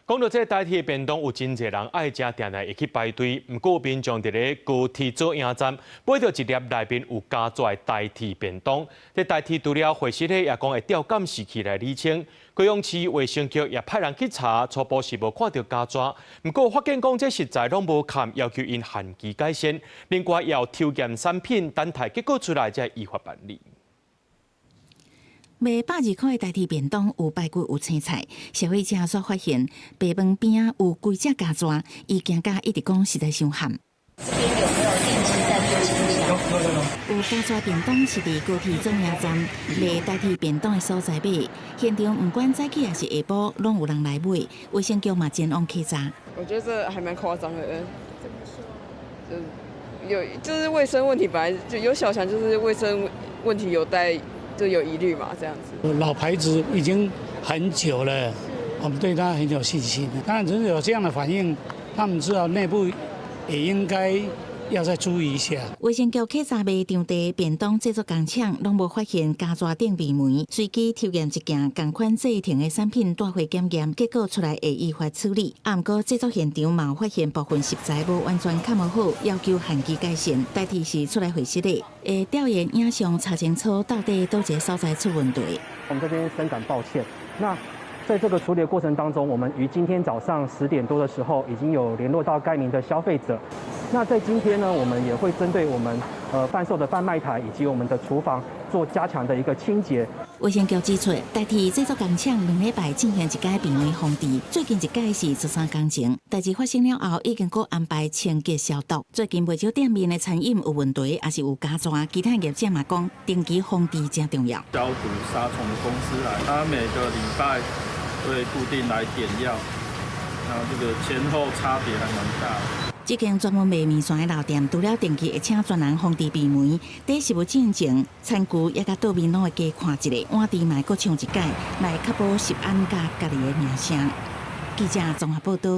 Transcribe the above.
講到這個台鐵便當，有真濟人愛食，定定會去排隊。毋過民眾佇咧高鐵左營站買著一粒內面有虼蛇的台鐵便當。這台鐵除了回實咧，也講會調監視器來釐清。高雄市衛生局也派人去查，初步是無看著虼蛇。毋過發現講這食材攏無崁，要求𪜶限期改善。另外，也有抽驗產品，等待結果出來才依法辦理。賣120塊的台鐵便當有排骨有青菜，消費者煞發現白飯邊仔有幾隻虼蛇，伊驚甲一直講實在傷譀。這邊有沒有定期在做清潔？有有有。有虼蛇便當是佇高鐵左營站賣台鐵便當的所在買，現場毋管早起抑是下晡，攏有人來買。衛生局嘛前往稽查。我覺得這還蠻誇張的。怎麼說？就有就是衛生問題，本來就有小強，就是衛生問題有待。就有疑慮嘛，這樣子。老牌子已經很久了，我們對它很有信心。當然，真是有這樣的反應，他們知道內部也應該要再注意一下。衛生局稽查賣場地便當製作工廠，攏無發現虼蛇等病媒，隨機抽驗一件仝款製成的產品帶回檢驗，結果出來會依法處理。啊，毋過製作現場嘛有發現部分食材無完全崁無好，要求限期改善。台鐵是出來回釋的，會調研影像查清楚到底佗一个所在出問題。我們這邊深感抱歉。那在這個處理的過程當中，我們於今天早上10點多的時候，已經有聯絡到該名的消費者。那在今天呢，我們也會針對我們販售的販賣台以及我們的廚房做加強的一個清潔。衛生局指出，台鐵製作工廠2禮拜進行一擺病媒防治，最近一擺是13工前。代誌發生了後，已經閣安排清潔消毒。最近袂少店面的餐飲有問題，抑是有虼蛇，其他業者嘛講，定期防治誠重要。消毒殺蟲的公司來，他每個禮拜會固定來點藥，然後這個前後差別還蠻大的。這間專門賣麵線的老店，除了定期會請專人防治病媒，佇食物進前，餐具也佮桌面攏會加看一下，碗池嘛閣沖一擺，來確保食安佮家己的名聲。記者綜合報道。